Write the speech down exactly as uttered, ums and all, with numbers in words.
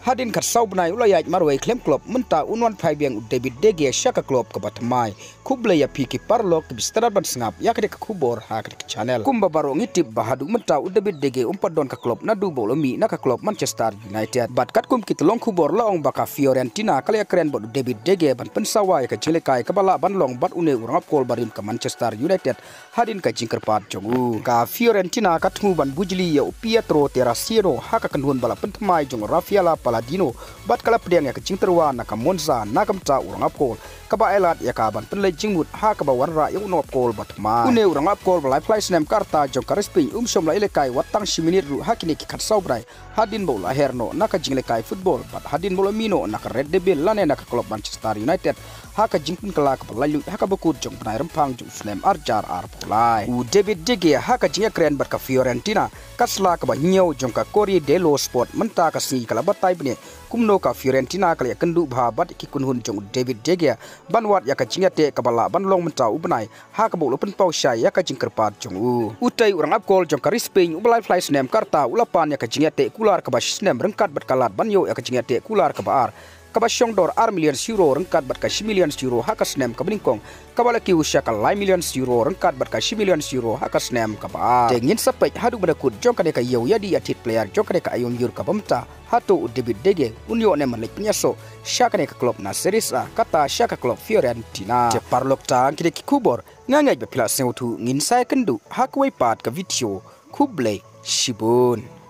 Hadien khatsaw bnai u la ïaid marwei khlem klop, mynta un wan phai biang u David De Gea sha ka klop kaba thymmai. Khublei ïa phi ki paralok kiba sdang ban sngap ïa kane ka khubor ha kane ka channel. Kumba baroh ngi tip ba haduh mynta u David De Gea um pat don ka klop naduh ba u la mih na ka klop Manchester United. Bad katkum ki tyllong khubor la ong ba ka Fiorentina ka la ïakren bad u David De Gea ban pynsawa ïa ka jinglehkai kaba lah ban long bad une u rangap kol barim ka Manchester United hadien ka jingkyrpad jong u. Ka Fiorentina ka thmu ban bujli ïa u Pietro Terracciano ha ka kynhun ba la pynthymmai jong u Raffaele Palladino bad ka la pdiang ïa ka jingtyrwa na ka Monza na ka bynta u rangap kol kaba ai lad ïa ka ban pynleit jingmut ha kaba wanrah ïa u rangap kol ba thymmai. Une u rangap kol ba laiphew lai snem ka rta jong ka ri Spain um shym la ïalehkai wat tang shi minit ruh ha kine ki khatsaw bnai hadien ba u la her noh na ka jinglehkai football bad hadien ba u la mih noh na ka Red Devil lane na ka klop Manchester United ha ka jingpynkylla kaba laitluid ha kaba kut jong u bnai Rymphang jong u snem ar hajar arphew lai. U David De Gea ha ka jingïakren bad ka Fiorentina, ka sla kaba hynñiew jong ka Corriere dello Sport mynta ka sngi ka la batai bniah kumno ka Fiorentina ka la ïakynduh bha bad ki kynhun jong u David De Gea ban wad ïa ka jingïateh kaba lah ban long mynta u bnai ha kaba u la pynpaw shai ïa ka jingkyrpad jong u. Utei u rangap kol jong ka ri Spain uba laiphew lai snem ka rta u la pan ïa ka jingïateh kular kaba shi snem ryngkat bad ka lad ban ïoh ïa ka jingïateh kular kaba ar kaba shong dor ar million euro ryngkat bad ka shi million euro ha ka snem kaba nyngkong, kaba la kiew sha ka lai million euro ryngkat bad ka shi million euro ha ka snem kaba ar. Te ngin sa peit haduh ba da kut jong kane ka ïew ïa dih ïa thied player jong kane ka aïom ïur kaba mynta, hato u David De Gea un ïoh ne em ban leit pynïasoh sha kane ka klop na Serie A kata sha ka klop Fiorentina. Te paralok, tang kine ki khubor, nga ngeit ba phi la sngewthuh, ngin sa ïakynduh ha kawei pat ka video. Khublei shibun.